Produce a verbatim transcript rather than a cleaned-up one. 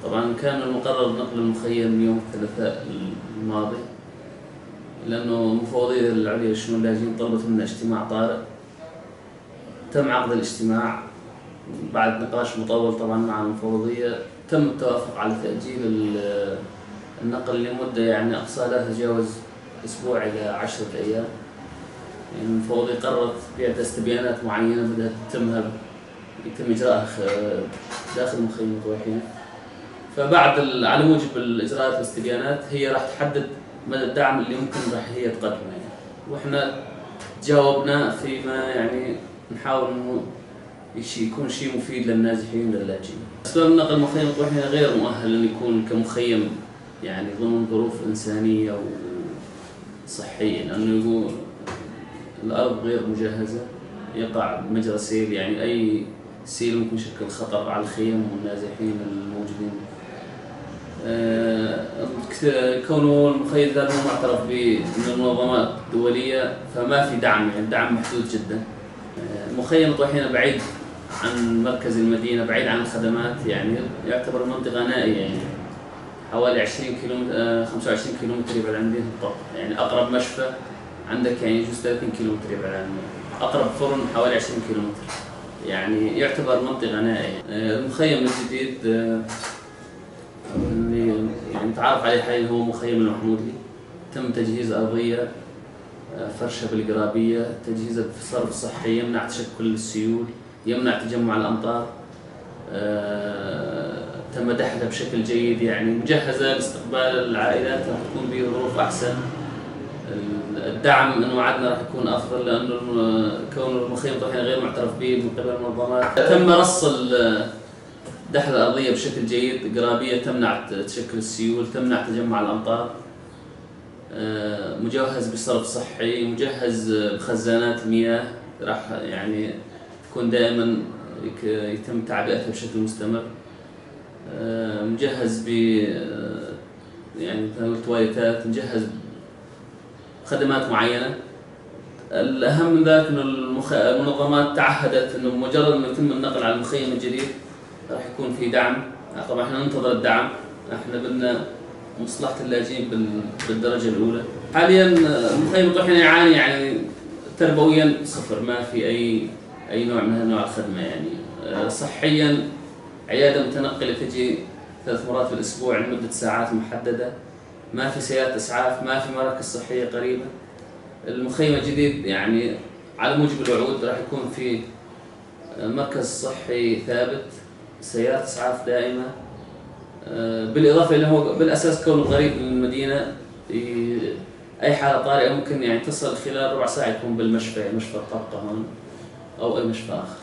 طبعًا كان المقرر نقل المخيم يوم الثلاثاء الماضي، لأنه المفوضية العليا للشؤون اللاجئين طلبت منا اجتماع طارئ. تم عقد الاجتماع بعد نقاش مطول طبعًا مع المفوضية، تم التوافق على تأجيل ال-، النقل لمدة، يعني، أقصى لا تتجاوز أسبوع إلى عشرة أيام. يعني، المفوضية قررت بعدة استبيانات معينة بدها تتمها، يتم إجراءها خ-، داخل مخيم طويحينة. فبعد ال-، على موجب الإجراءات والاستبيانات، هي راح تحدد مدى الدعم اللي ممكن راح هي تقدمه، يعني. وإحنا جاوبنا فيما، يعني، نحاول إنه شي، يكون شي مفيد للنازحين للاجئين. أسباب النقل مخيم طويحينة غير مؤهل إنه يكون كمخيم، يعني، ضمن ظروف إنسانية وصحية، لأنه يقول الأرض غير مجهزة، يقع مجرى سيل، يعني، أي سيل ممكن يشكل خطر على الخيم والنازحين الموجودين. آه، كت-، كونه المخيم ذاته مو معترف به من المنظمات الدولية، فما في دعم، يعني، الدعم محدود جدًا. آه، مخيم طويحينة بعيد عن مركز المدينة، بعيد عن الخدمات، يعني، يعتبر منطقة نائية، يعني، حوالي عشرين كيلومتر، آه، خمسة وعشرين كيلومتر يبعد عن مدينة الطبق، يعني، أقرب مشفى عندك، يعني، يجوز ثلاثين كيلومتر يبعد عنه، أقرب فرن حوالي عشرين كيلومتر، يعني، يعتبر منطقة نائية. آه، المخيم الجديد، آه، اللي، يعني، متعارف عليه حاليًا هو مخيم المحمودي. تم تجهيز أرضية، آه، فرشة بالقرابية، تجهيزها بصرف صحي يمنع تشكل السيول، يمنع تجمع الأمطار. آه، تم دحلها بشكل جيد، يعني، مجهزة لاستقبال العائلات، راح تكون بظروف أحسن. ال-، الدعم إنه عدنا راح يكون أفضل، لأنه الم-، كون المخيم طبعًا غير معترف به من قبل المنظمات. تم رص ال-، دحل الأرضية بشكل جيد، قرابية تمنع ت-، تشكل السيول، تمنع تجمع الأمطار. آه، مجهز بصرف صحي، مجهز بخزانات مياه، راح يعني تكون دائمًا يك-، يتم تعبئتها بشكل مستمر. آه، مجهز ب، آه، يعني مثل ما قلت، تواليتات، مجهز خدمات معينة. الأهم من ذلك إنه المخ-، المنظمات تعهدت إنه بمجرد إنه يتم النقل على المخيم الجديد راح يكون في دعم. طبعًا إحنا ننتظر الدعم، إحنا بدنا مصلحة اللاجئين بال-، بالدرجة الأولى. حاليًا، آه، المخيم الطويحينة يعاني، يعني، تربويًا صفر، ما في أي، أي نوع من أنواع الخدمة، يعني. آه، صحيًا عيادة متنقلة تجي ثلاث مرات في الأسبوع لمدة ساعات محددة. ما في سيارة إسعاف، ما في مراكز صحية قريبة. المخيم الجديد، يعني، على موجب الوعود راح يكون في مركز صحي ثابت، سيارة إسعاف دائمة. آه، بالإضافة إلى هو بالأساس كونه قريب من المدينة، ي-، أي حالة طارئة ممكن، يعني، تصل خلال ربع ساعة يكون بالمشفى، مشفى الطبقة هون أو أي مشفى آخر.